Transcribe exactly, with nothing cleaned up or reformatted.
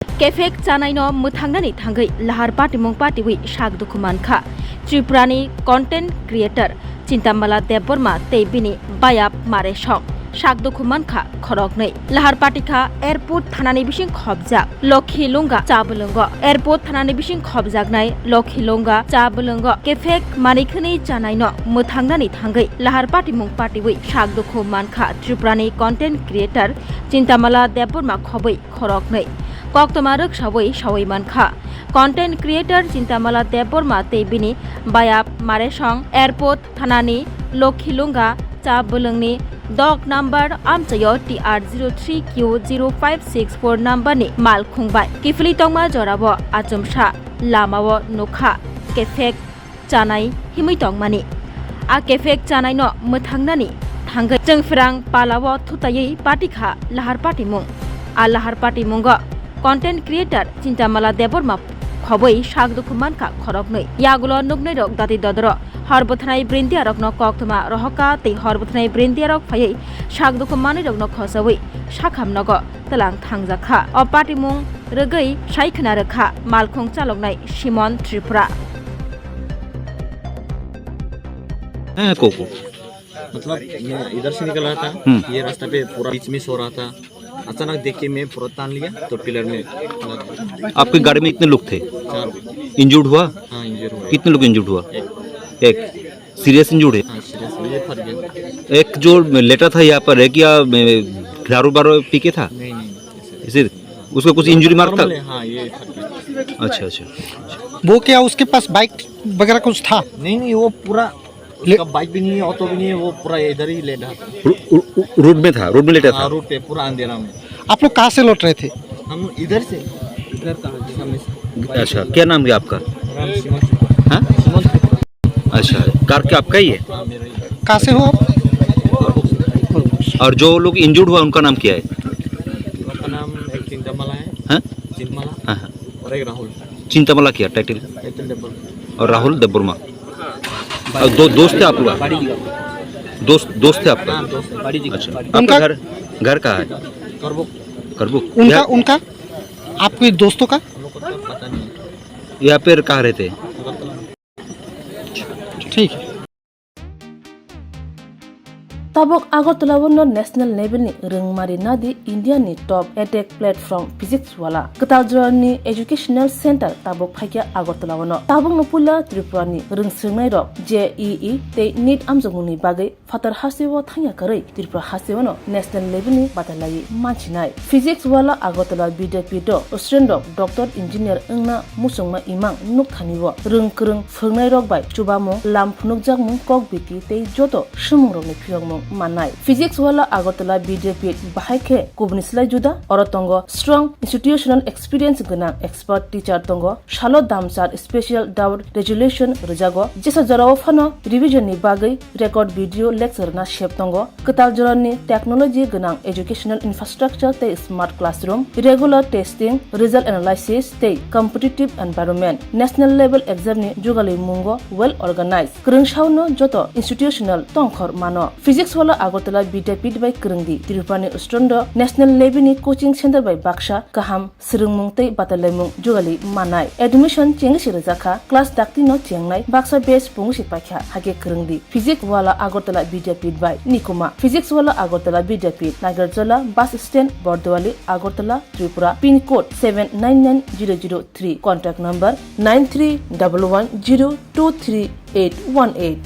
Kephek chanaino mwthangnani thangwi lahar patimung patiwi sak dukhu mankha Tripurani content creator Chintamala Debbarma tei bini bayap Maresong. Sak dukhu mankha khoroknwi. Lahar patikha airport thanani bising khobjak Lokhi Lunga cha bwlwngo. Airport thanani bising khobjaknai Lokhi Lunga cha bwlwngo kephek manwi khwnwi chanaino mwthangnani thangwi lahar patimung patiwi sak dukhu mankha Tripurani content creator Chintamala Debbarma khobwi khoroknwi. Koktwma rwksawi sawi mankha. Content creator Chintamala Debbarma tei bini bayap Maresong airport thanani Lokhi Lunga cha bwlwngni dok number amchaio T R zero three Q zero five six four number ni malkhung bai kiphilwi tongma jorao achomsa lamao nukha kephek chanai himwi tongmani. A kephek chanaino mwthangnani thangwi chwngphrang palao thutaiwi patikha lahar patimung. A lahar patimungo content creator Chintamala Debbarma khobwi sak dukhu mankha khoroknwi. Yagulo nuknairok dati dodoro hor bwthanai brindiarokno koktwma rohorkha tei hor bwthanai brindiarok phaiwi sak dukhu manwirokno khochawi sakham nogo twlang thangjakha. O patimung rwgwi sai khwna rwkha malkhung chaloknai Simon Tripura. हाँ, को को। मतलब, मैं इधर से निकल रहा था, हम्म। ये रास्ता पे पूरा बीच में सो रहा था। अचानक देख के मैं पूरा तान लिया, तो पिलर में लग गया। आपकी गाड़ी में कितने लोग थे? चार लोग। इंजर्ड हुआ? हाँ, इंजर्ड हुआ। कितने लोग इंजर्ड हुआ? एक। एक। सीरियस इंजर्ड है? हाँ, सीरियस, ये फट गया। एक जो लेटा था यहाँ पर, एक या, ए, दारू वारू पी के था? नहीं, नहीं, ऐसे इसे, उसको कुछ इंजरी मार था? नॉर्मल है, हाँ, ये फट गया। अच्छा, अच्छा। वो क्या उसके पास बाइक वगैरह कुछ था? नहीं, नहीं, वो पूरा ले- उसका बाइक भी नहीं है, ऑटो भी नहीं है, वो पूरा इधर ही लेटा था। रो-, रो-, रोड में था, रोड में लेटा हाँ, था? रोड पे पूरा अंधेरा में। आप लोग कहाँ से लौट रहे थे? हम इधर से। इधर का, सामने से। अच्छा, क्या नाम है आपका? राम सीमा। हाँ? सीमा। अच्छा, कार क्या आपका ही है? हाँ, मेरा ही है। कहाँ से हो आप? और जो लोग इंजर्ड हुआ, उनका नाम क्या है? उनका नाम एक चिंतामला है। हाँ? चिंतमला। हाँ, हाँ। और एक राहुल। चिंतामला क्या टाइटल? Title double. और राहुल देबबर्मा। और दो दोस्त है आपका? दोस्त, दोस्त है आपका? हाँ, दोस्त। अच्छा। आपका उनका घर, घर कहाँ है? करबुक। करबुक। उनका, यहाँ उनका, आपके दोस्तों का? हम लोग को तो पता नहीं है। यहाँ पर कहाँ रहते हैं? अगरतला में। ठीक है। Tabuk Agartala o no national level ni rwngmari nadi India ni top edtech platform Physics Wala. Kwtal jora ni educational center tabuk phaikha Agartala o no. Tabuk no puila Tripura ni rwngswrwngnai rok J E E tei NEET amjokmung ni bagwi phatar hasteo thangya kwrwi Tripura hasteo no national level ni batalai manchinai. Physics Wala Agartala Vidyapith o student rok doctor engineer wngna muchungma imang nukthani o rwng kwrwng phwrwngnairok bai chubamung, lam phunukjakmung, kok biti tei joto swngmungrokni phiyokmung mannai. Physics Wala Agartala Vidyapith bahai khe kubuni slai juda, oro tongo strong institutional experience gwnang expert teacher tongo, salo damsar special doubt resolution rwjago, jesa jorao phano revision ni bagwi record video lecture na sep tongo, kwtal jorani technology gwnang educational infrastructure tei smart classroom, regular testing, result analysis tei competitive environment, national level exam ni jugalwi mungo well organized. Kwrwngsao no joto institutional tongkhor mano. Physics Wala Agartala Vidyapith bai kwrwngdi. Tripura ni student rok national level ni coaching center bai baksa kaham swrwngmung tei batalaimung jugali manai. Admission chengwi se rwjakha, class dakti no chengnai, baksa batch pungwi se paikha, hakhe kwrwngdi. Physics Wala Agartala Vidyapith bai nikuma. Physics Wala Agartala Vidyapith, Nagarjala bus stand, Bordowali, Agartala, Tripura, pin code seven nine nine zero zero three, contact number nine three double one zero two three eight one eight.